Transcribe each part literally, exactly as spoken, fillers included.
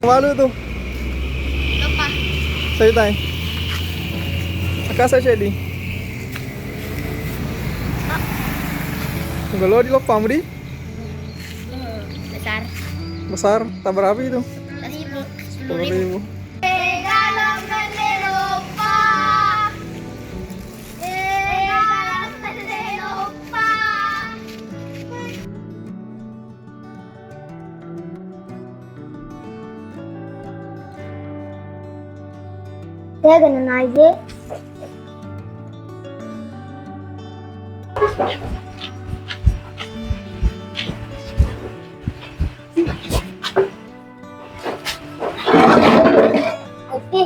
Malu tu. Lupa. Saya tanya. Akasa saya di. Kalau di lupa mu di? Hmm, besar. Besar. Tak berapa itu? Sepuluh ribu. Sepuluh ribu. Tega nanaje? Oke.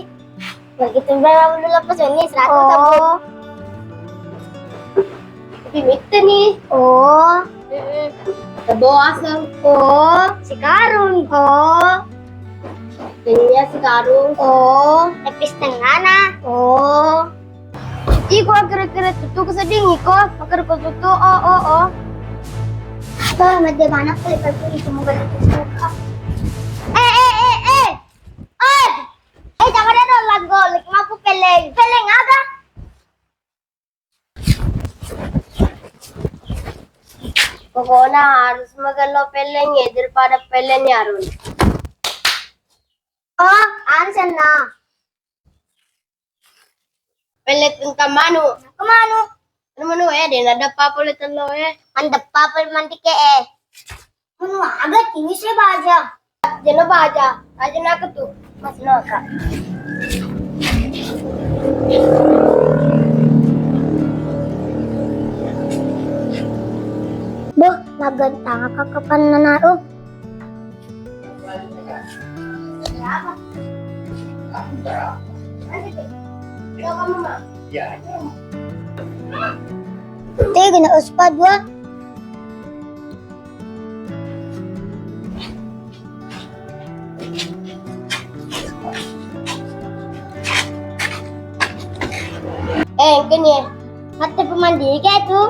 Begitu berapa dulu lepas ini? Seratus. Oh. Tapi mitte nih. Oh. Tebo asam. Oh. Sikarung. Oh. Ini ya sikarung. Oh. Tapi setengah nah. Oh. Iko kira-kira tutu keseding iko. Kira-kira tutu. Oh, oh, oh. Bah, made mana kali itu mau berhenti. Eh, eh, eh, eh. Eh, eh, jangan ada lagu, lagi mampu peleng. Peleng aga? Pokoknya harus magello peleng ya, daripada peleng ya, Run. Oh, harus enak. Pellet engka manu. Engka manu. Anu manu e, de' nadeppa pole tello e. Mandeppa pole mandike e. Manu aga tini se baja. Jeno baja, aja naka tu. Mas naka. Boh, magantang kakak panna naru. Tega na uspa dua. Eh, engkani. Mate pemandi ke tu.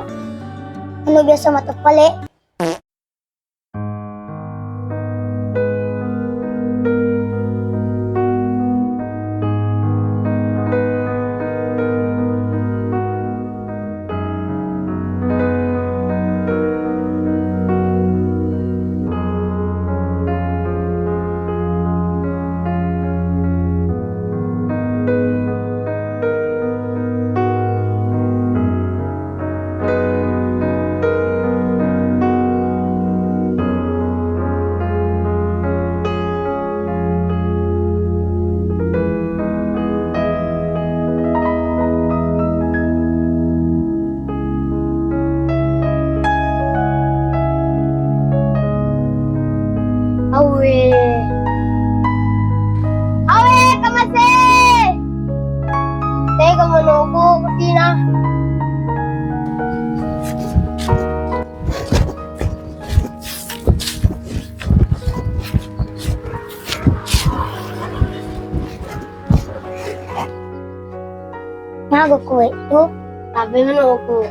Anu biasa mate pale. Awe. Awe, kamase. Tega manoku kutina. Maga kowe tu? Tabbe manoku.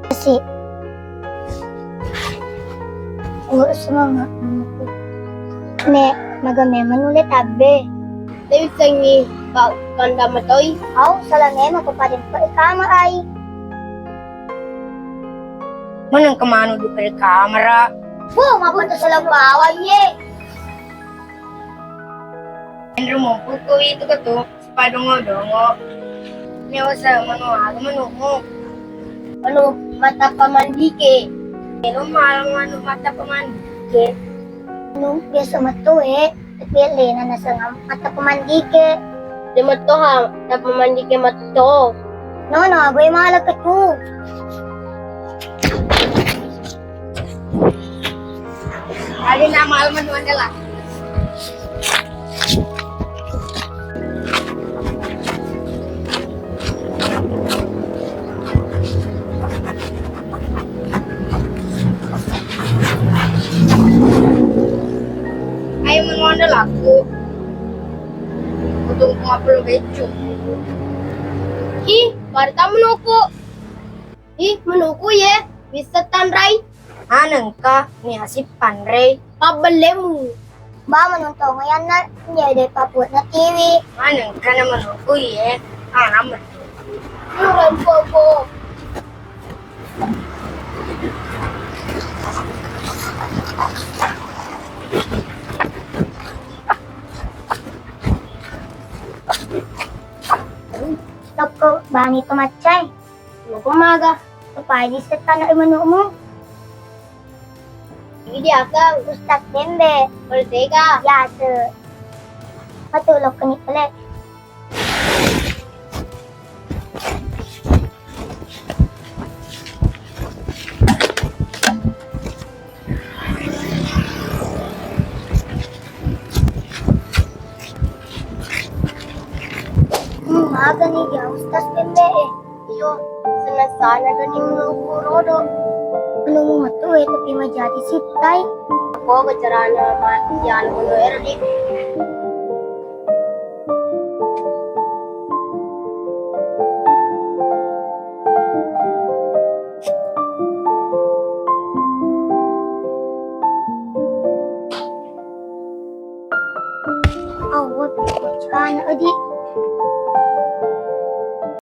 Kasi. Ku semangat. Me, maga memang nulle tabbe. Dewi sengi, Pak Kanda matoi. Au, salah memang ku pada Pak Kama ai. Menang kemana di kamera? Wah, mapan tersalah bawa ye. Enru mompuku itu ketu, sipadongo-dongo. Nyawa saya manu aga manumu. Manu mata pamandike. Elo malam manu mata pamandike. Manu biasa metu e, tapi lena nasengam mata pamandike. Dia metu ha, mata pamandike metu. No, no, gue malah ketu. Ade nama alma tuan dela. Ayo mengonda laku. Untuk lima puluh beccu. Ih, baru tamu nopo. Ih, menuku ye, bisa tanrai. Anengka, ni asip panrei. Pabbellemu. Ba, menonton yanna, nyede papuatna T V. Maneng kana menunggu ye, ah, amat. Yuran popo. Tokko bani to maccai. Moko maga, supaya disettana manu'mu. Idi aga Ustaz Bembe. Poltega. Yase. Matu lokkeni pele. Hmm, magani dia Ustaz Bembe e. Iyo, senna sana gani menunggu rodo. Menunggu metu e, tapi majadi sittai. Ko carana ma-, ya, anu, ero di. Awa, bocana, Adi.